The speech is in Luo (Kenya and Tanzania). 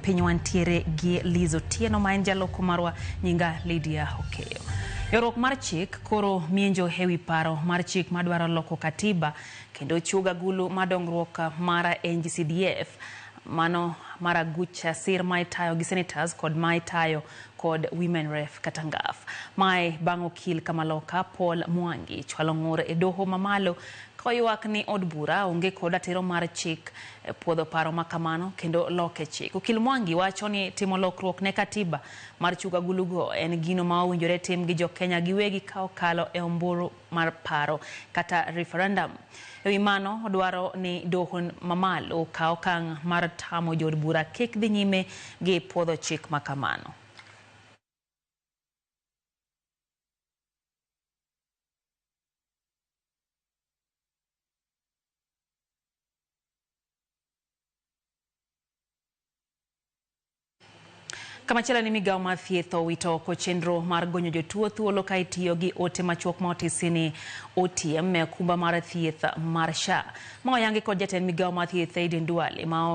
Piny wantiere gi Liz Otieno ma en jaloko marwa, nyinga Lydia Okeyo. Ywaruok mar chik koro mienjo ewi paro mar chik madwaro loko katiba kendo chuogo agulu mar dongruok mar NGCDF mano mar aguch sir ma itayo gi senators kod ma itayo kod women rep kata ngaf. Mae bang' okil Kamaloka Paul Mwangi chwalo ng'ur e doho mamalo ka oywak ni od bura onge kod ratiro mar chik e puodho paro ma kamano kendo loke chik. Okil Mwangi wacho ni timo lokruok ne katiba mar chugo agulugo en gino ma owinjore tim gi jokenya giwegi ka okalo e ombulu mar paro kata referendum. Ewi mano odwaro ni doho mamalo okaw okang' mar tamo jood bura kik dhi nyime gi puodho chik ma kamano. Kamachielo ni migawo mar thieth owito oko chenro mar gonyo jotuo thuolo ka itiyo gi ote machuok ma otisi ni OTM e okumba mar thieth mar SHA. Ma oyangi kod jatend migawo mar thieth Aden Duale ma